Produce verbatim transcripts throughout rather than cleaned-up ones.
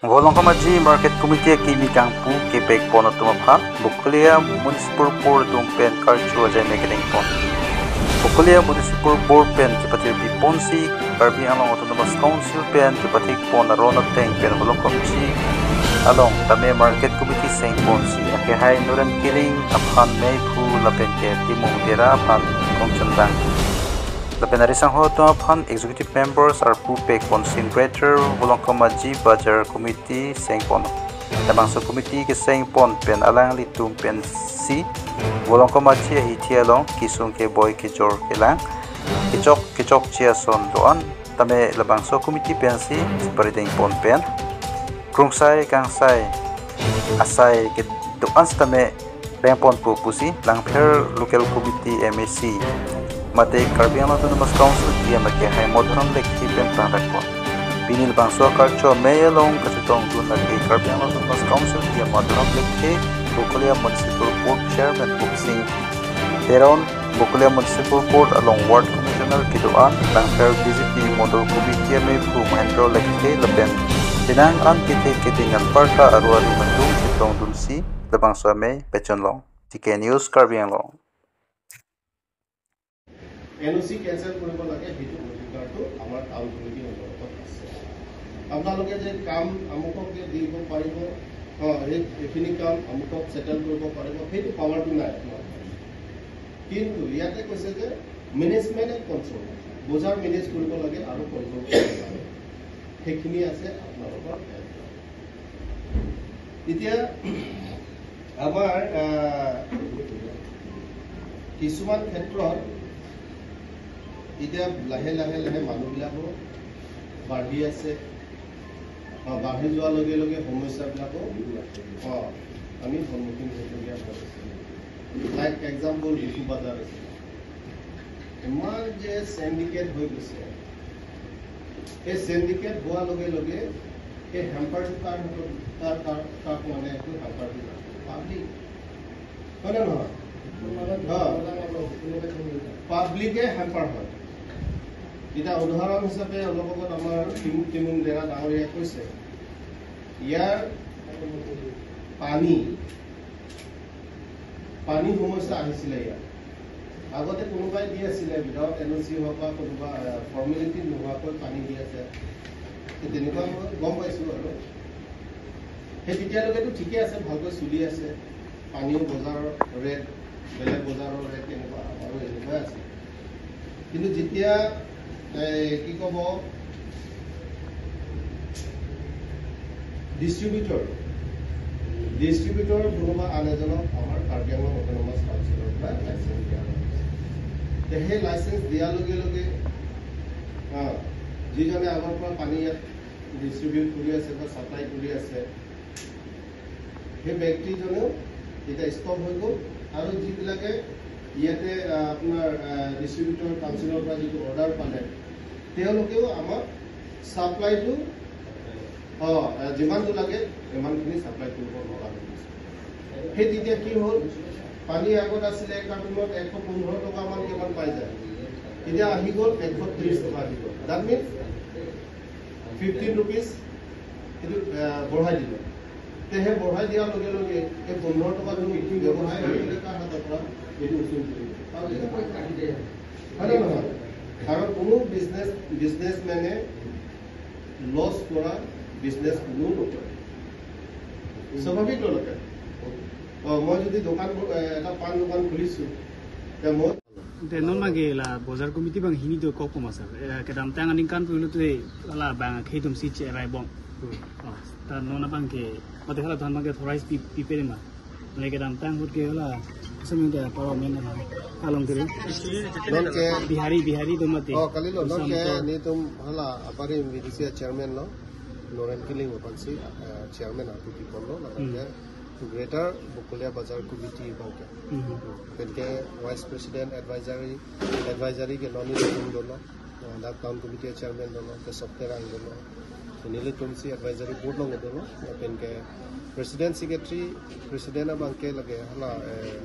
Volongkom Aji Market Committee akimi kangpu kepek pon atum aphan Bokolia Municipal Board atum pen karcho ajai me kedeng pon. Bokolia Municipal Board pen kepathirpi ponsi Karbi Anglong Autonomous Council pen kepathik pon aron ateng pen Volongkom Aji along tame Market Committee seng ponsi akehai Noren Killing aphan meiphu lapen ke Timung Dera aphan kongchundang. Lapen arisangho atum aphan executive members arpu pek ponsi Greater Volongkom Aji Bazar Committee seng pon. Labangso committee keseng pon pen alanglitum pensi Volongkom Aji ahithi along kesung keboi kejor kelang kechok kechokche ason do-an tame labangso committee pensi cheparideng pon pen krungsai kangsai asai kedo-an sitame reng ponpo pusi Langpher Local Committee M A C mate Karbi Anglong Autonomous Council T M akehai Modhuram Lekthe pen pangdak pon. Pini labangso karcho amei along kachetongdun lake Karbi Anglong Autonomous Council T M Modhuram Lekthe, Bokolia Municipal Board Chairman Pupsing Teron, Bokolia Municipal Board along Ward Commissioner kedo-an, Langpher B J P Model Committee ameiphu Mahendra Lekthe lapen penang an kethe keding anparta aru arim atum chetongdunsi labangso amei pachonlong. T K News Karbi Anglong. N O' C cancel কৰিব লাগে, সেইটো অধিকাৰটো আমাৰ টাউন কমিটিৰ অন্তৰ্গত আছে। আপোনালোকে যে কাম আমুককে দিব পাৰিব, অ, এই এইখিনি কাম আমুকক ছেটেল কৰিব পাৰিব, সেইটো পাৱাৰটো নাই আপোনালোকৰ। কিন্তু ইয়াতে কৈছে যে মেনেজমেণ্ট এণ্ড কণ্ট্ৰল, বজাৰ মেনেজ কৰিব লাগে আৰু কণ্ট্ৰল কৰিব লাগে, সেইখিনি আছে আপোনালোকৰ দায়িত্ব। এতিয়া আমাৰ আহ, কিছুমান ক্ষেত্ৰত এতিয়া লাহে লাহে লাহে মানুহবিলাকো বাঢ়ি আছে। আহ, বাঢ়ি যোৱাৰ লগে লগে সমস্যাবিলাকো, আহ, আমি সন্মুখীন হ'বলগীয়া হৈ আছে। লাইক এক্সাম্পল, ডিফু বজাৰ আছে, ইমান যে চেণ্ডিকেট হৈ গৈছে, সেই চেণ্ডিকেট হোৱাৰ লগে লগে সেই হেম্পাৰটো কাৰ হাতত, কাৰ, কাৰ, কাৰ মানে সেইটো হেম্পাৰটো পাব্লিক, হয় নে নহয়? অ। পাব্লিকে হেম্পাৰ হয়। এতিয়া উদাহৰণ হিচাপে অলপ আগত আমাৰ টিমুং, টিমুং ডেকা ডাঙৰীয়াই কৈছে, ইয়াৰ পানী, পানী সমস্যা আহিছিলে ইয়াত। আগতে কোনোবাই দি আছিলে, উইদাউট এন অ' চি হওক বা কোনোবা, আহ, ফৰ্মেলিটি নোহোৱাকৈ পানী দি আছে। সেই তেনেকুৱা মই গম পাইছোঁ আৰু। সেই তেতিয়ালৈকেতো ঠিকে আছে, ভালকৈ চলি আছে। পানীও বজাৰৰ ৰেট, বেলেগ বজাৰৰ ৰেট তেনেকুৱা, আমাৰো এনেকুৱাই আছে। কিন্তু যেতিয়া, এই, কি ক'ব, ডিষ্ট্ৰিবিউটৰ, ডিষ্ট্ৰিবিউটৰ কোনোবা আন এজনক আমাৰ কাৰ্বি আংলং অট'নমাছ কাউন্সিলৰ পৰা লাইচেঞ্চ দিয়া হয়। তে সেই লাইচেঞ্চ দিয়াৰ লগে লগে, আ, যিজনে আগৰ পৰা পানী ইয়াত ডিষ্ট্ৰিবিউট কৰি আছে বা ছাপ্লাই কৰি আছে, সেই ব্যক্তিজনেও এতিয়া ষ্টপ হৈ গ'ল। আৰু যিবিলাকে ইয়াতে, আ, আপোনাৰ, আ, ডিষ্ট্ৰিবিউটৰ কাউন্সিলৰ পৰা যিটো অৰ্ডাৰ পালে, তেওঁলোকেও আমাক ছাপ্লাইটো, অ, আ, যিমানটো লাগে, সিমানখিনি ছাপ্লাই কৰিব নোৱাৰা হৈ গৈছে। সেই তেতিয়া কি হ'ল, পানী আগত আছিলে এক কাৰ্টুনত এশ পোন্ধৰ টকামান কিমান পাই যায়, এতিয়া আহি গ'ল এশ ত্ৰিছ টকা আহি গ'ল। That means ফিফটিন ৰুপিজ এইটো, আহ, বঢ়াই দিলে। তে সেই বঢ়াই দিয়াৰ লগে লগে এই পোন্ধৰ টকাটো কি ব্যৱসায় কৰিলে কাৰ হাতৰ পৰা এইটো উচুল কৰিব? হয় নে নহয়? কাৰণ কোনো বিজনেছ, বিজনেছমেনে লছ কৰা বিজনেছ কোনেও নকৰে। স্বাভাৱিক নহয়। অ, মই যদি দোকান, এ, এটা পাণ দোকান খুলিছোঁ, তে মই Te non abangke la bojar committee abang hini do kok puma sir. Eh, kedamtang aningkan pulo tu hala abang khei atum si cherai bom. Oh, ta non abangke mate hala than abangke authorized pi, pipe ma. Le kedamtang ahut ke hala semi ke parliament hala along kiri. Non ke Bihari, Bihari do mati. Oh, kalilo, non ke Samto. Netum hala aparim V D C chairman lo, Noren Killing aphansi, eh, chairman arpu pipon lo, la Hmm. ke Greater Bokolia Bazar Committee abangke. Hmm. Penke Vice President Advisory, Advisory ke non nelitum dolo, eh, dak Town Committee Chairman dolo, Kesok Terang dolo. Nelitum si Advisory Board along dolo, penke President Secretary, President abangke lake hala, eh,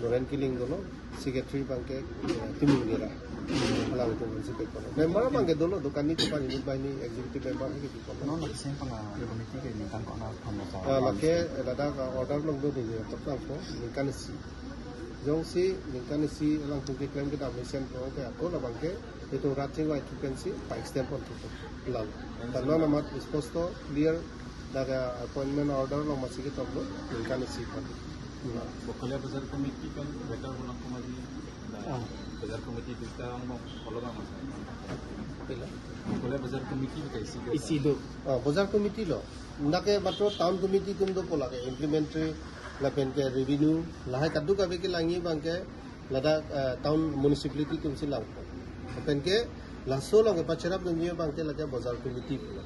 Noren Killing dolo, Secretary abangke, eh, Timung Dera. Alangtum aphansi pekon. Member abangke dolo, dokani kepan unit banghini executive member ke pekon. Non lake seng pala committee ke ningkan ko-an aphan mo sa? Ah, lake, eh, ladak, ah, order along do dini, totang ko, ningkan isi. Jongsi ningkan isi alangtum keklem kedam mesen ko ke ako labangke, itum rat chingvai thu pensi pa-extend pon thu. Lang. Ta non amat sposto clear, dak appointment order along masi ketok do, ningkan isi pon. Bokolia Bazar Committee kan, Greater Bolong Komaji, Ah. Bazar Committee duita ang mo, kolo bang mas. Pila? Bokolia Bazar Committee ka isi do. Isi do. Ah, Bazar Committee lo. Nake matro Town Committee atum dopo lake, implementary lapen ke revenue, lahai kadokave kelangji abangke ladak, eh, town municipality atumsi langpo. Lapen ke laso along kepacherapdunji abangke lake Bazar Committee pulo.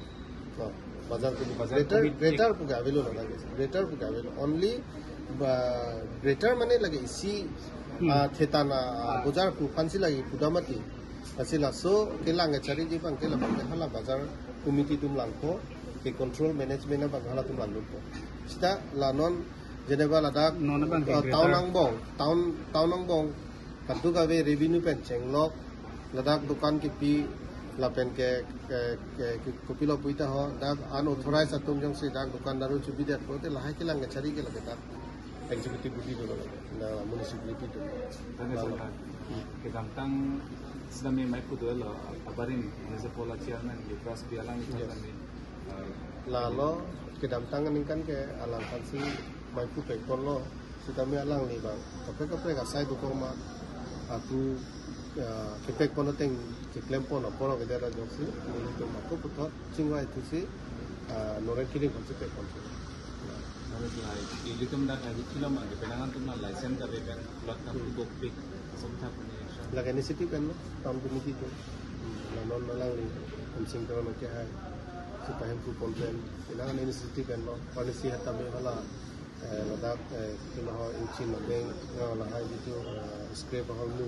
Oh, Bazar Committee. Bazar Greater, Committee. Greater pu ke avelo lake. Greater pu ke avelo. Only, uh, Greater mane lake isi, Hmm. ah, thetan, ah, Bazar pu aphansi lake pudamati. Lasi laso kelang kechariji abangke labangke hala Bazar Committee atum langpo, ke control management abang halatum langdunpo. Seta la non jeneba ladak, Non abangke uh, Greater. Town angbong, town, town angbong, kadokave revenue pen chenglok, ladak dokan kepi, lapen ke, ke, ke, ke, kopilo puita ho, dak unauthorized atum jongsi dak dokan daru chubi det pulote lahai kelang kechari ke lake dak executive body do lake, na municipality do. Tane Lalu. Sir, kedamtang sitame maipu dolo, abarim, Municipal Chairman, Yukras Bialang, Yes. Sitame, uh, Lalo, kedamtang aningkan ke alangphansi maipu pekon lo, sitame alangli abang kaprek kaprek asai dokok ma, atu, uh, kepek pon ateng keklem pon apor ke dera jongsi, nelitum ako puthot chingvai thusi, uh, Noreng Killing aphansi pekon. Lalu selain, ilitum dak ahithi lo ma, ke penangan atum na license kave kan, plot na Hmm. pukok pik, asam thap ni action. Lake initiative pen lo, Town Committee atum. Hmm. La non alangli, Hamsing Teron ke hai, si pahemphu pon pen, penangan initiative pen lo, panisi hatame hala, eh, ladak, eh, kila ho ingchin abeng, eh, lahai jitu, eh, scrap ahormu,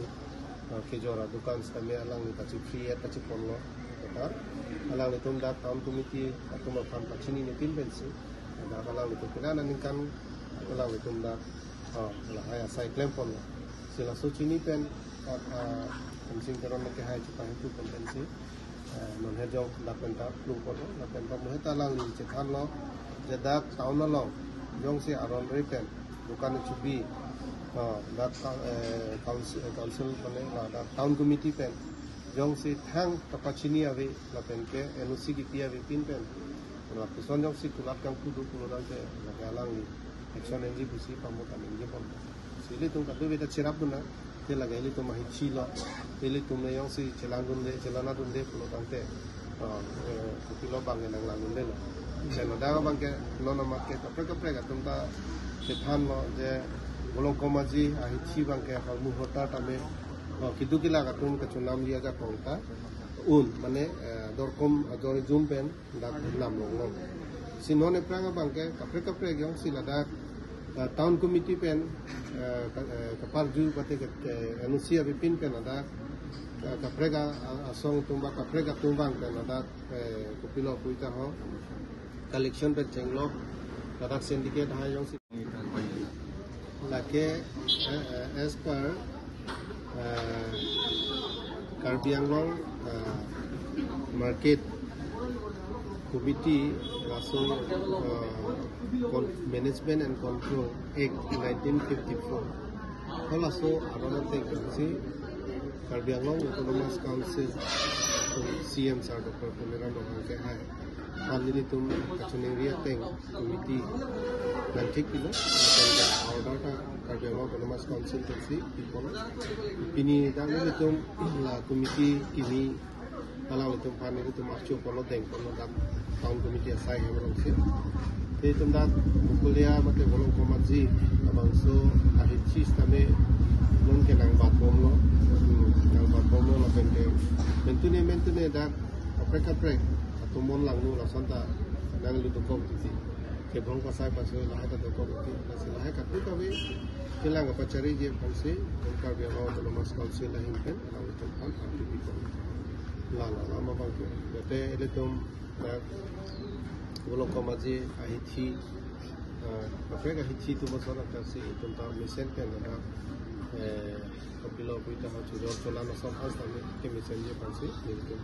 eh, kejor adukan sitame alangli kachi free at kachi pon lo. Kata, alanglitum dak Town Committee atum aphan pachini nitin pensi. Dak alanglitum penang aningkan alanglitum dak, oh, lahai asai klem pon lo. Si laso chini pen, ah, ah, Hamsing Teron ke hai chepahemphu pon pensi. Eh, non he jong lapen ta plung pon lo, lapen ta mo he ta alangli chethan lo, je dak town along, jongsi aron re pen, dokan chubi, ah, dak ta, eh, council, eh, council mane ladak Town Committee pen, jongsi thang kapachini ave, lapen ke N O C kipi avepin pen, lapuson jongsi kulat kangpu do pulo tangte, lake alangli action enji pusi pamot aningje pon. Si ilitum kadokave ta cherapdun nang, te lake ilitum ahithi lo, ilitum ne jongsi chelangdunde, chelangnadunde pulo tangte, oh, eh, kopilo abang ke nanglangdunde lo. Te ladak abangke, non amat ke kaprek kaprek atum ta chethan lo, je Bolong Komaji ahithi abangke hormu hortar tame, oh, keduk kelak atum kachonam li ajakong ta un, mane, eh, dorkom ajor jum pen, dak nam longlong. Si non aphrang abangke kaprek kaprek jongsi ladak, eh, Town Committee pen, eh, ka-, eh, kaparju pate ke, ke N O C avepin pen ladak, eh, kaprek a-, a-, asong atum ba kaprek atum abang pen ladak, eh, kopilo puita ho, collection pen chenglok, ladak syndicate hai jongsi Lake, eh, eh, as per, eh, Karbi Anglong, eh, Market Committee, laso, eh, Con-, Management and Control Act nineteen fifty-four. Halaso aron ateng si Karbi Anglong Autonomous Council, C M Sir Doctor Tuliram Ronghang ke hai. Phan nelitum kachiningri ateng committee nangthik pilo, lapen ke order ta Karbi Anglong Autonomous Council pensi pipon. Pini dak nelitum la committee kimi alanglitum phan nelitum archo pon lo, deng pon lo dak town committee asai hem alongsi. Te itum dak Bokolia mate Bolong Komaji labangso ahithi sitame non ke nangbat bomlo, hmm, nangbat bomlo lapen ke mentune mentune dak kaprek kaprek atum mon langno lason ta nangli dokok titi. Kebong pasai pasoi lahai ta dokok titi. Lasi lahai kadokave kelang kapachariji aphansi, Karbi Anglong Autonomous Council ahin pen, alanglitum phan R T P pon. La la lama abangke. Jate ilitum, eh, Bolong Komaji ahithi, eh, kaprek ahithi atum ason atarsi itum ta mesen pen dak Eh, kopilo puita ha chojor cholang ason hal sami kemesenji aphansi nelitum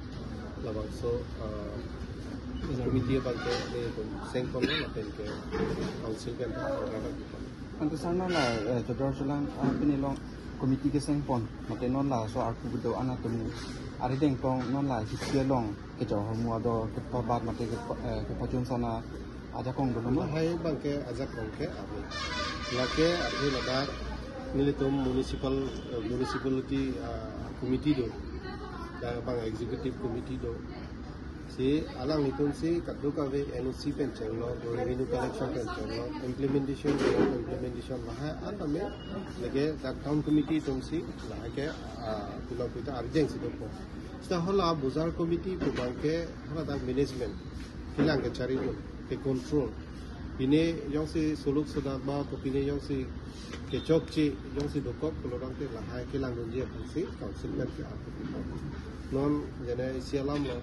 labangso, ah, committee abangke nelitum sengponlo lapen ke council pen ta order lagi pon. Ante sir non la, eh, chojor cholang, ah, pini along committee kesengpon mate non laso arpu kedo-an atum arideng tong non la hisi along kejor hormu ado kepabat mate kepa-, eh, kepachun sana ajakong dolo ma? Lahai abangke ajakong ke ave. Lake ave ladak nelitum municipal, eh, municipality, ah, committee do. Dak abang executive committee do. Si alanglitum si kadokave N O C pen chenglok, revenue collection pen chenglok, implementation, implementation lahai an tame lake dak town committee atum si lahai ke, ah, pulo puita arideng si dopo. Seta hala bazar committee pu abangke hala dak management kelang kechari do, ke control. Pine jongsi suluk sudak ba, ko pine jongsi kechokche, jongsi dokok pulo tangte lahai kelangdunji aphansi council pen ke arpu. Non jene isi alam lo,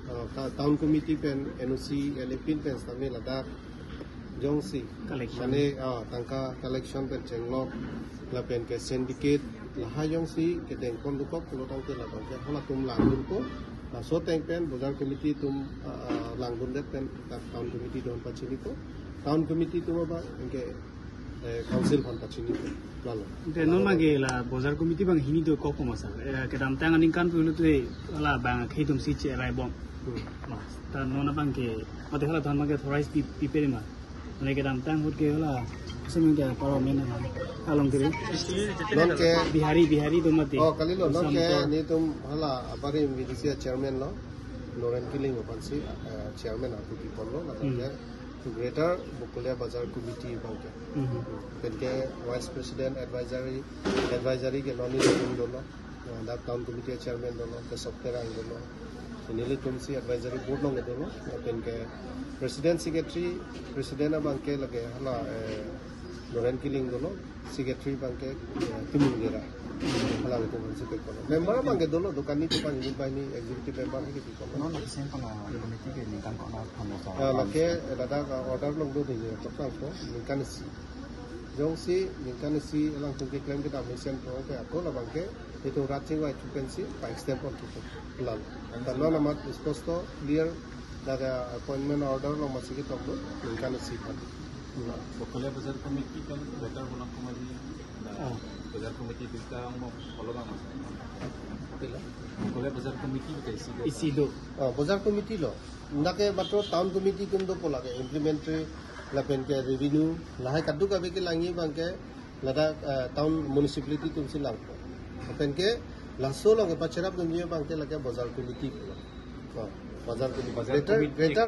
ah, ta-, town committee pen N O C, L A pin pen sami ladak jongsi collection. Mane, ah, tangka collection pen chenglok, lapen ke syndicate, lahai jongsi kedengpon dokok pulo tangte labangke halatum langdunpo. Laso ateng pen bazar committee atum, ah, ah, langdundet pen dak town committee aphan pachinipo. Town committee atum abang anke, eh, council aphan pachinipo. Lalo. Ante non abangke la bazar committee abang hini dokok ma sir? Eh, kedamtang aningkan pulo tu hala abang akhei atum si cherai bom. Hmm. Mas, ta non abangke, mate hala than abangke authorized pi, pipe ma? Mane kedamtang ahut ke hala, asam ke parliament na, along kiri. Non ke Bihari, Bihari do mate. Oh, kalilo, non ke Samtor. Nelitum hala abarim V D C chairman lo, Noren Killing aphansi, eh, chairman arpu piponlo, lapen Hmm. ke Greater Bokolia Bazar Committee abangke. Hmm. Pen ke Vice President Advisory, Advisory ke non nelitum dolo. Ah, dak town committee chairman dolo, Kesok Terang dolo. Nelitum si advisory board along dolo, lapen ke president secretary, president abangke lake hala, eh, Noren Killing dolo, secretary abangke, eh, Timung Gera. Hala nelitum si pekolo. Member abangke dolo, dokan ni tukan ini banghini executive member ke pekolo. Non lake sengpon la committee ke ningkan ko-an aphan lo sir? Ya, lake, eh, ladak, ah, order along do de, tok sang ko, ningkan isi. Jongsi ningkan isi alangtum keklem kedam mesen pro ke ako labangke, itum rat chingvai chupensi pa extend pon chupen. Lalo. Tan non amat sposto clear, ladak appointment order along masi ketok do, ningkan isi aphan. Bokolia Bazar Committee kan better bolang kemari. Ah. Bazar Committee bisa ang mau kalau bang mas. Bokolia Bazar Committee bisa isi do. Isi do. Ah, bazar committee lo. Nake matro town committee atum dopo lake implementary lapen ke revenue lahai kadokave kelangji abangke ladak, eh, town municipality atum si langpo. Lapen ke laso along kepacherapdunji abangke lake bazar committee pulo. Oh, bazar committee. Bazar Greater, committee. Greater